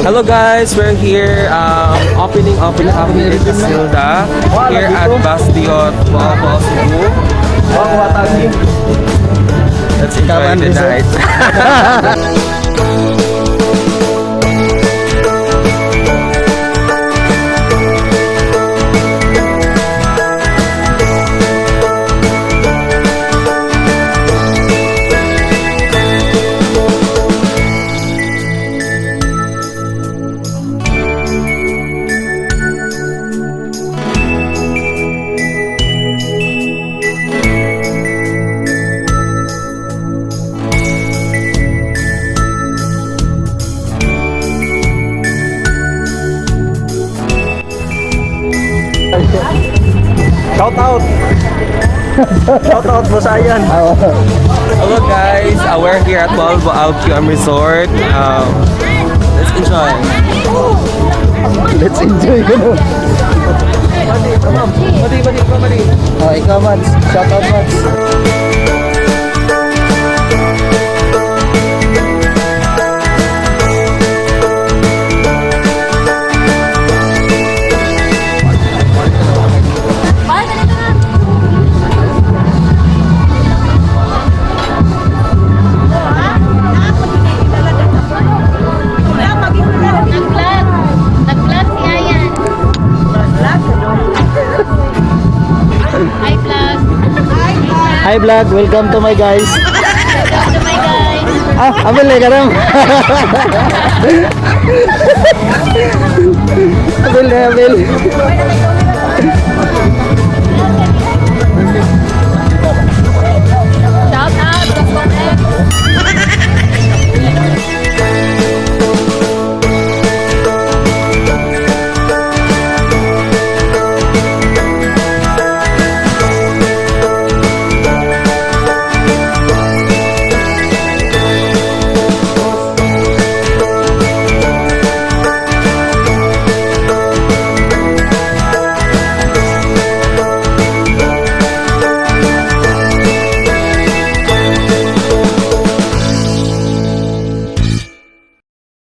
Hello guys, we're here opening of Cafe Casilda here at Basdiot, Moalboal, Cebu. Let's enjoy the night. Shout out! Shout out mo sa ayan. Hello guys, we're here at Moalboal QM Resort. Let's enjoy. Let's enjoy ko. Madi, madi, madi. Oh, ikaw, Mads. Shout out, Mads. Nag-vlog. Nag-vlog si Ayan. Hi, vlog. Hi, vlog. Welcome to my guys. Welcome to my guys. Ah, abel na karam. Abel na, abel.